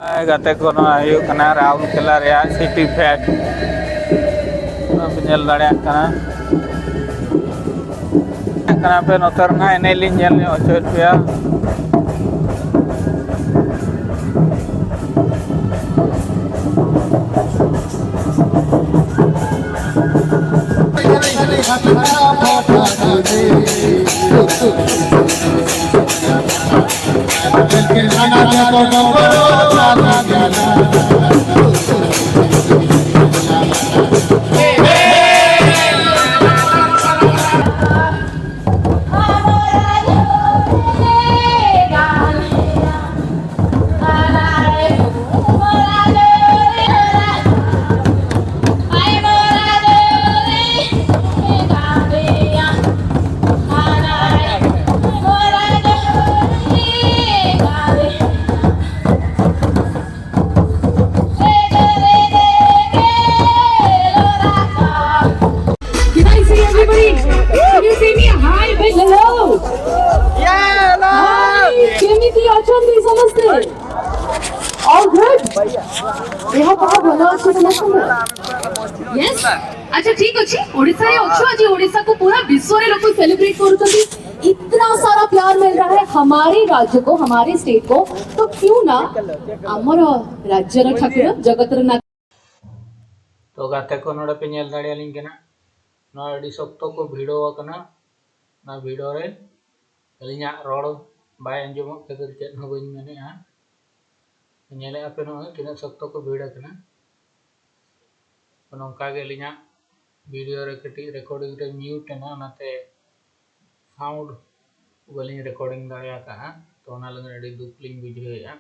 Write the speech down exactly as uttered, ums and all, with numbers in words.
ᱜᱟᱛᱮ ᱠᱚ, ᱱᱚᱣᱟ ᱦᱩᱭᱩᱜ ᱠᱟᱱᱟ ᱨᱟᱣᱩᱨᱠᱮᱞᱟ ᱨᱮᱭᱟᱜ ᱥᱤᱴᱤ ᱯᱷᱮᱰ᱾ ᱱᱚᱣᱟ ᱯᱮ ᱧᱮᱞ ᱫᱟᱲᱮᱭᱟᱜ ᱠᱟᱱᱟ᱾ ᱠᱟᱱᱟ ᱯᱮ ᱱᱚᱛᱮ ᱨᱮᱱᱟᱜ ᱮᱱᱮᱡ ᱞᱤᱧ ᱧᱮᱞ ᱧᱚᱜ ᱦᱚᱪᱚᱭᱮᱫ ᱯᱮᱭᱟ᱾ Can I see everybody? Can you say me a hi, big hello? Hi, କେମିତି ଅଛନ୍ତି ସମସ୍ତେ? All good? ଦେହ ପା ଭଲ ଅଛି ସମସ୍ତଙ୍କର? Yes? ଆଚ୍ଛା, ଠିକ ଅଛି। ଓଡ଼ିଶାରେ ଅଛୁ, ଆଜି ଓଡ଼ିଶାକୁ ପୁରା ବିଶ୍ୱରେ ଲୋକ ସେଲିବ୍ରେଟ କରୁଛନ୍ତି। इतना सारा प्यार मिल रहा है हमारे राज्य को, हमारे स्टेट को, तो क्यों ना ଆମର ରାଜ୍ୟର ଠାକୁର ଜଗତର ନାଥ। ᱛᱚ ᱜᱟᱛᱮ ᱠᱚ, ᱱᱚᱰᱮ ᱯᱮ ᱧᱮᱞ ᱫᱟᱲᱮᱭᱟᱞᱤᱧ ᱠᱟᱱᱟ, ᱱᱚᱣᱟ ᱟᱹᱰᱤ ᱥᱚᱠᱛᱚ ᱠᱚ ᱵᱷᱤᱲᱚ ᱟᱠᱟᱱᱟ᱾ ᱱᱚᱣᱟ ᱵᱷᱤᱲᱚ ᱨᱮ ᱟᱹᱞᱤᱧᱟᱜ ᱨᱚᱲ ᱵᱟᱭ ᱟᱸᱡᱚᱢᱚᱜ ᱠᱷᱟᱹᱛᱤᱨ ᱪᱮᱫ ᱦᱚᱸ ᱵᱟᱹᱧ ᱢᱮᱱᱮᱫᱼᱟ᱾ ᱧᱮᱞᱮᱫᱼᱟ ᱯᱮ ᱱᱚᱜᱼᱚᱭ ᱛᱤᱱᱟᱹᱜ ᱥᱚᱠᱛᱚ ᱠᱚ ᱵᱷᱤᱲ ᱟᱠᱟᱱᱟ᱾ ᱛᱚ ᱱᱚᱝᱠᱟ ᱜᱮ ᱟᱹᱞᱤᱧᱟᱜ ᱵᱷᱤᱰᱤᱭᱳ ᱨᱮ ᱠᱟᱹᱴᱤᱡ ᱨᱮᱠᱚᱨᱰᱤᱝ ᱨᱮ ᱢᱤᱭᱩᱴ ᱮᱱᱟ, ᱚᱱᱟᱛᱮ ᱥᱟᱣᱩᱱᱰ ᱵᱟᱹᱞᱤᱧ ᱨᱮᱠᱚᱨᱰᱤᱝ ᱫᱟᱲᱮ ᱟᱠᱟᱫᱼᱟ᱾ ᱛᱚ ᱚᱱᱟ ᱞᱟᱹᱜᱤᱫ ᱟᱹᱰᱤ ᱫᱩᱠ ᱞᱤᱧ ᱵᱩᱡᱷᱟᱹᱣᱮᱫᱼᱟ᱾